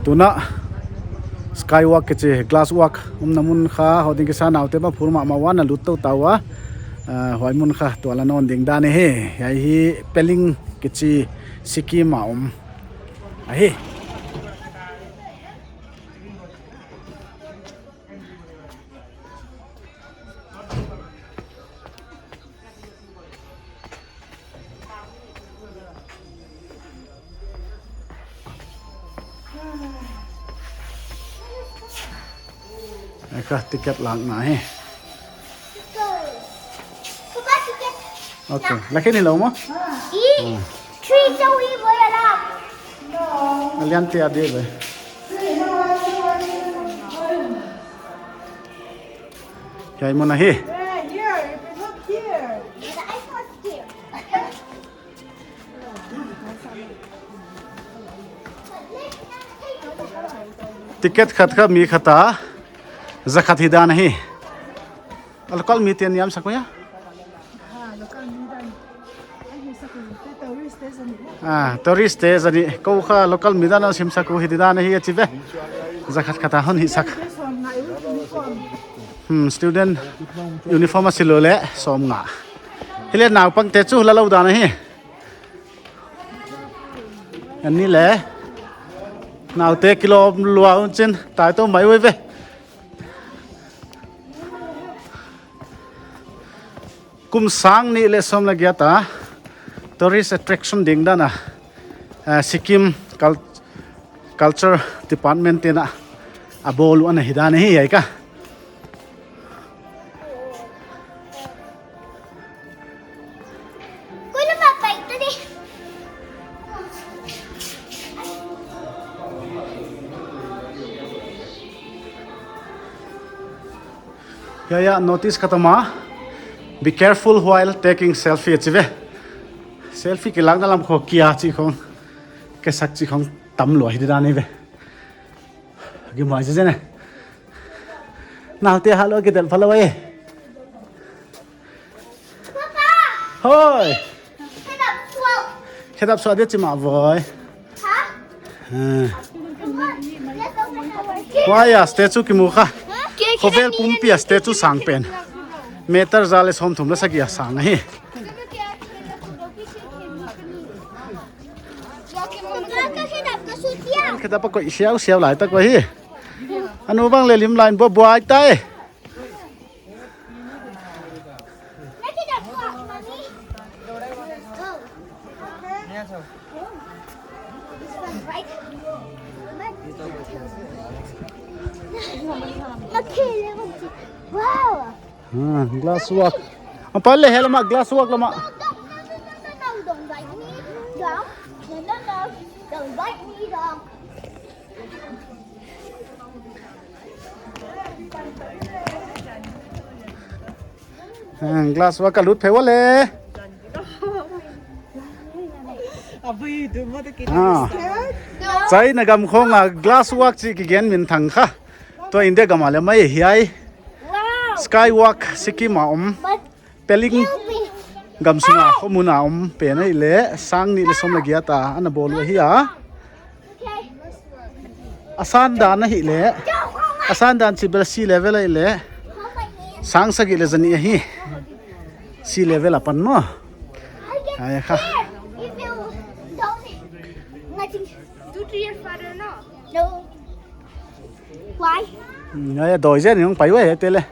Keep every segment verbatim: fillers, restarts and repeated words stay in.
Tuna Skywalk kichi glass walk umna mun kha hon ding kisa, naute mah phur mahmah ua, na lut tou ta ua. Ah, huai mun kha tuala non ding dan hi. Hiai hi Pelin kichi Sikkim a om ahi. Eka ticket lakna hi. Papa, ticket. Okay, la khe ni lou maw? I, three, so we boy ala. Alian te adi be. Hiai mun ahi. Ticket khat kha mi khat a za khat hi dan ahi. A local miten niam sak ua hia? Ah, tourist te zani. Kou kha local mi dan a sim sak uh hi dan ahi a chi ve. Za khat khat a hon hih sak. Hmm, student uniform a si lou leh sawmnga. Hileh naupang te chu la lou dan ahi. Ani leh naute kilawm lua un chin tai tou mai uh ve. Kum sang nih leh sawm leh giat a tourist attraction ding dan a, eh, Sikkim Cul-, Culture Department te'n a bawl uh ana hi dan ahi hiai kha. Hiai ah notice khat om a, "Be careful while taking selfie," chi ve. Selfie kilakna lam khong kia chi khong, kisak chi khong tam lua hi dan ahi ve. Gimhuai zen e. Naute ha lou kitel pha lou e. Hoi. Khedap suah dia chi mah voi. Ha? Huai a statue kimu kha. Khovel pumpi a statue sang pen. Meter za leh sawmthum leh sagih a sang ahi. Khedap a koih siausiau lai tak uh ahi. A nu bang leh lim lai in buaibuai ta e. Wow. Ah, glass walk. Apa leh hel mah glass walk lamah. Don't bite me, dog. No, no, no. Don't bite me, dog. Ah, glass walk a lut phei ua leh. Ah. China gam khong a glass walk chih kigen minthang kha. Tua India gam a leh mai hiai. Wow. Skywalk Sikkim a om. Pelin gam sunga khomun a om pen ahihleh sang nih leh sawm leh giat a ana bawl uh ahi a. A san dan ahihleh, a san dan chih bel sea level ahihleh sang sagih leh zanih ahi. Sea level apan maw. Ai kha. Why? Hmm, ai dawi zen in hong pai uh ahi te leh.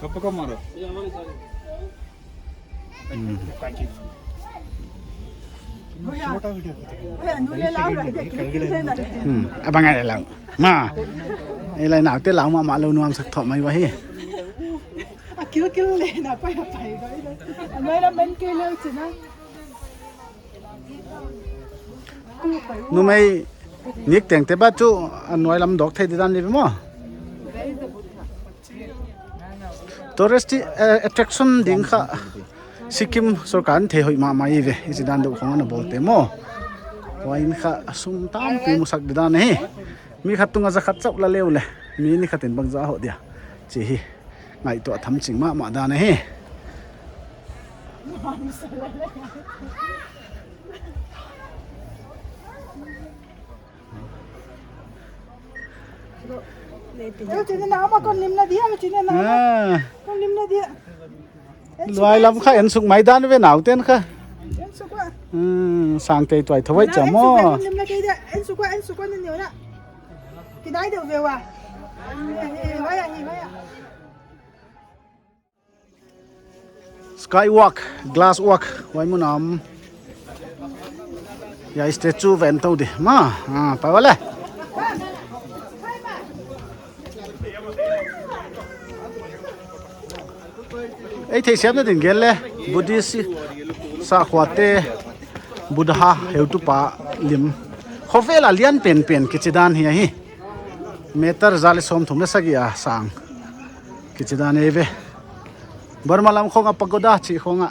Kappa ka maro. Hmm. Hmm, abang ai lau. Ma. Ei lai naute lau mahmah lou, nuamsak thou mai uhi. A kil kil le na pai na pai bai. A nuai lam men kei lou china. Numei nik tengte bang chu a nuai lam dawk thei di dan ni maw. Tourist, eh, attraction ding kha Sikkim sorkar in thei hoih mahmah eive, i chi dan deuh khong ana bawlte maw. Huai in kha sum tampi musak di dan hi. Mi khat tung a za khat chauh la leh leh, mi ni khat in bangzah hoh dia chih hi ngaihtuah tham ching mahmah dan hi. Ei, china na ma kon lim na dia, ei, china na ma. Ah. Kon lim na dia. Ei, luai lam kha en suk mai dan ve naute'n kha. En suk ua. Hmm, sang tei tuai thou vai cha maw. En suk ua, en suk ua, en suk ua, ni ni ua. Kinai deuh ve ua. Ei, ei, ei, vai a, ei, vai a. Skywalk, glass walk, huai mun a om. Hiai statue ven tou di. Ma, ah, pa wale. Ei theihsiamna din gen leh, Buddhist sahkhuate, Buddha heutupa lim. Khovel a lian penpen kichi dan hi ahi. Meter za leh sawmthum leh sagih a sang kichi dan eive. Burma lam khong a pagoda chih khong a,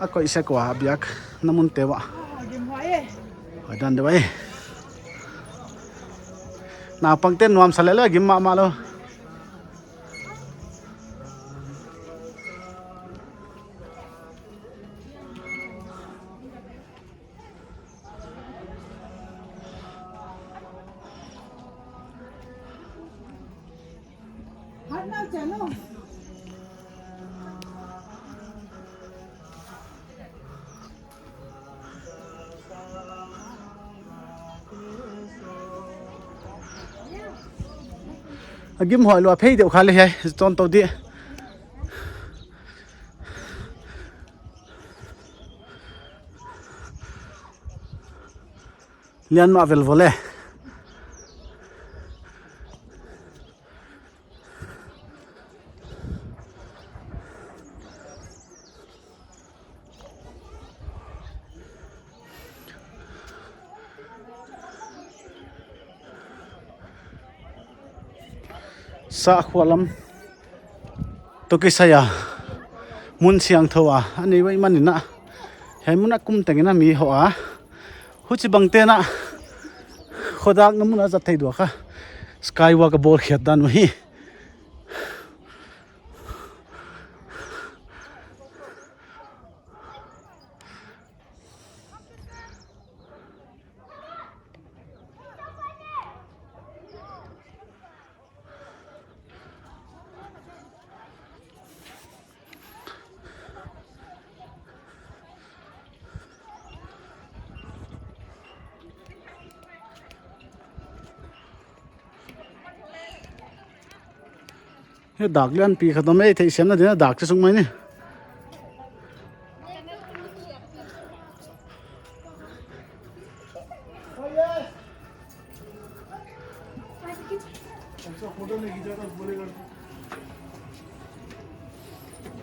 a koih sek ua biakna munte uah. Huai dan deuh ahi. Naupangte'n nuamsa leh lou, gim mahmah lou. A gim huai lua phei deuh kha leh hiai, ton tou di. Lian mah vel vole. Sahkhua lam toh kisai a mun siangthou a, a nei uai manin a, hiai mun a kum tengin a mi hoh a. Huchibangte'n a khodakna mun a zat thei dua kha. Skywalk a bawl khiat dan uhi. Hiai dak lianpi khat om e, theihsiamna din a dak chi suk mai ni.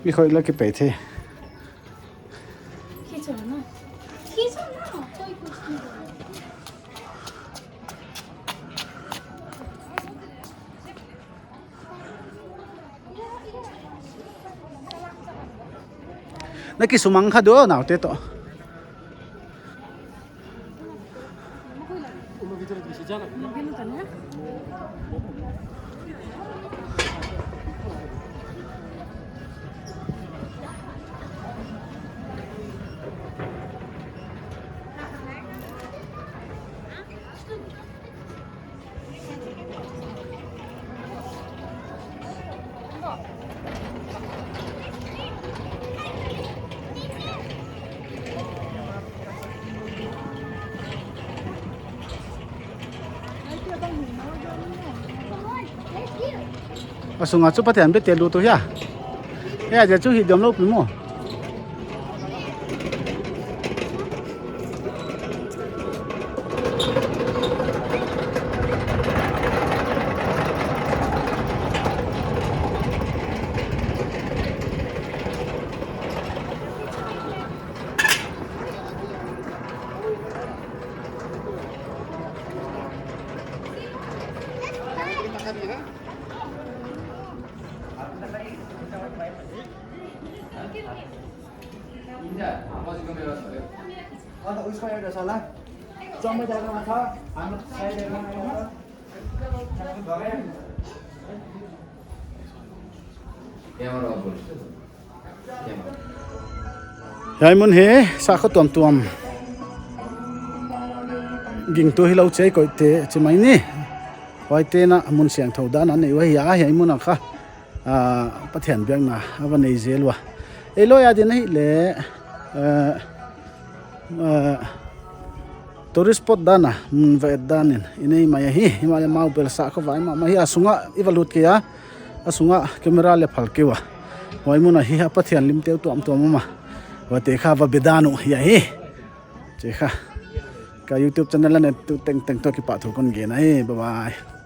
Mi khoi la ki pe the. Na kisumang kha di aw, naute toh. A sunga chu Pathian bia te lut uh hia. Hia chu hi diam lou pi maw. Hiai mun hi sakhaw tuamtuam gingtu hilou chei koih te chi mai ni. Huaite'n a mun siangthou dan a nei uh ahi a, hiai mun a kha, ah, Pathian biakna a va nei zel ua. Ei lou a din ahihleh, eh, eh, tourist spot dan a, mun va et dan in i nei mai ahi. Himahleh mau bel sakhaw vai mahmah hi, a sunga i va lut kei a, a sunga camera leh phal kei ua. Huai mun a hi a Pathian limte uh tuamtuam om a. Huaite kha va be dan uh hi ahi. Chi kha. Ka YouTube channel a na et tu tengteng toh kipahthu kon gen ahi. Bye bye.